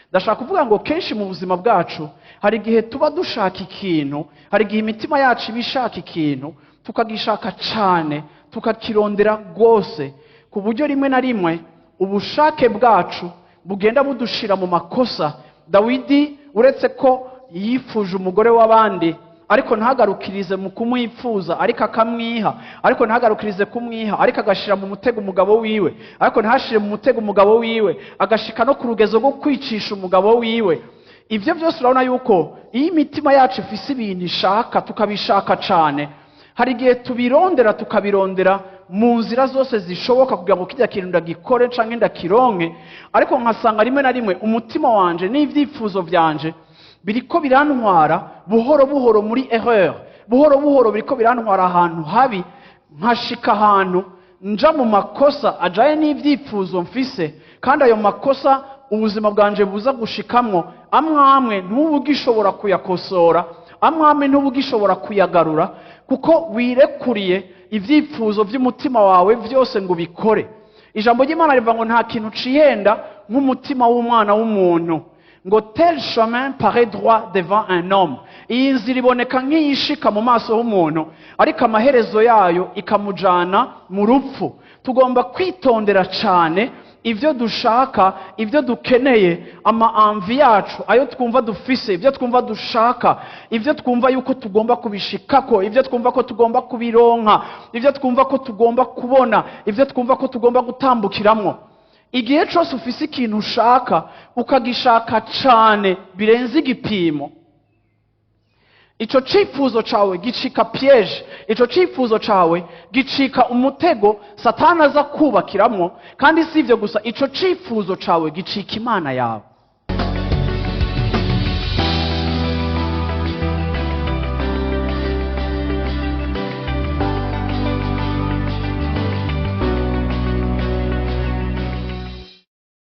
Ndashaka kuvuga ngo kenshi mu buzima bwacu hari igihe tuba dushaka ikintu, hari igihe imitima yacu iba ishaka ikintu, tukagishaka cyane, tukakirondera rwose, ku buryo rimwe na rimwe ubushake bwacu bugenda budushira mu makosa. Dawidi uretse ko yifuje umugore w'abandi, ariko ntagarukirize mu kumwifuza, ariko akamwiha, ariko ntagarukirize kumwiha, ariko agashira mu mutego umugabo wiwe, ariko ntashire mu mutego umugabo wiwe, agashika no ku rugezo rwo kwicisha umugabo wiwe. Ibyo byose urabona yuko iyo imitima yacu ifise ibintu ishaka, tukabishaka cyane, hari igihe tubirondera, tukabirondera mu nzira zose zishoboka kugira ngo kijya kintu ndagikore canke ndakironke, ariko nkasanga rimwe na rimwe umutima wanje n'ivyifuzo vyanje biriko birantwara buhoro buhoro muri erreur, buhoro buhoro biriko birantwara ahantu habi, nkashika ahantu nja mu makosa ajaye n'ivyifuzo mfise, kandi ayo makosa ubuzima bwanje buza gushikamwo amwe amwe ntuba ugishobora kuyakosora, amwe amwe ntuba ugishobora kuyagarura, kuko wirekuriye ivyifuzo vy'umutima wawe vyose ngo ubikore. Ijambo ry'Imana rivuga ngo nta kintu cihenda nk'umutima w'umwana w'umuntu, ngo tel chemin paraît droit devant un homme. Iyi nzira iboneka nk'iyishika mu maso h'umuntu, ariko amaherezo yayo ikamujana mu rupfu. Tugomba kwitondera cyane ibyo dushaka, ibyo dukeneye, ama envie yacu, ayo twumva dufise, ibyo twumva dushaka, ibyo twumva yuko tugomba kubishikako, ibyo twumva ko tugomba kubironka, ibyo twumva ko tugomba kubona, ibyo twumva ko tugomba gutambukiramwo. Igihe cyose ufise ikintu ushaka, ukagishaka cyane birenze igipimo, ico cifuzo cawe gicika piège, ico cifuzo cawe gicika umutego Satani aza kubakiramwo. Kandi si ivyo gusa, ico cifuzo cawe gicika imana yawe.